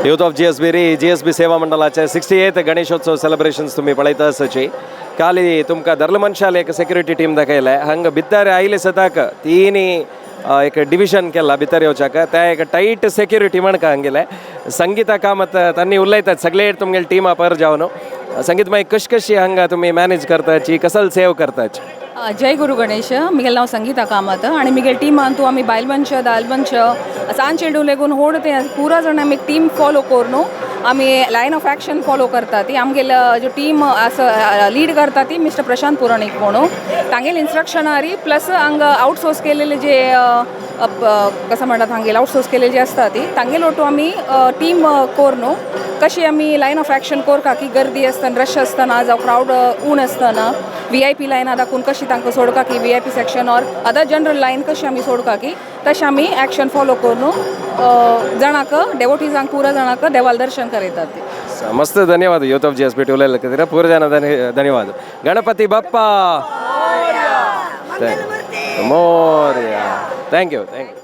Youth of GSB री GSB सेवा मंडळाचे 68th Ganeshotsav celebrations तुम्ही पळयता आसाची. काली तुमकां धर्ल मनशाल एक सेक्युरिटी टीम दाखयले. हांगा भितर आयले सदाक तिनी एक डिविजन केला भितर येवच्याक. त्या एक टायट सेक्युरिटी म्हणका हांगेले. संगीता कामत तांणी उलयतात सगळे तुमगेले टीमा पर जावन. संगीत मागीर कशी कशी हांगा तुमी मॅनेज करताची, कसल सेव करताची? जय गुरु गणेश. मिगेल नांव संगीता कामत आणि मिगेल टीमान तूं आमी बायल मनश, दायल मनश, सान चेडूं लेगून होड ते पुरा जाण आमी टीम फॉलो करून आमी लायन ऑफ एक्शन फॉलो करता. ती आमगेल जो टीम असं लीड करता ती मिस्टर प्रशांत पुराणीक म्हणून. तांगेल इन्स्ट्रक्शनारी प्लस हांगा आउटसोर्स केलेले जे कसं म्हणतात, हांगेल आउटसोर्स केलेले जे असता ती तांगेल ओटू आमी टीम करून कशी आमी लायन ऑफ एक्शन कोरका की गर्दी आसतना, रश आसतना जावं क्रावड ऊण आसतना व्हीआयपी लायना दाखोवन कशी तांकां सोडका की VIP section or other general line कशी आमी सोडका की तशें आमी एक्शन फॉलो करून जाणाक डेवोटीजांक पुरा जाणाक देवाल दर्शन करयतात ती. मस्त, धन्यवाद. यूथ ऑफ जीएसबी उलयले खातीर पुरा जाण धन्यवाद. Ganpati Bappa Morya. Thank you, thank you.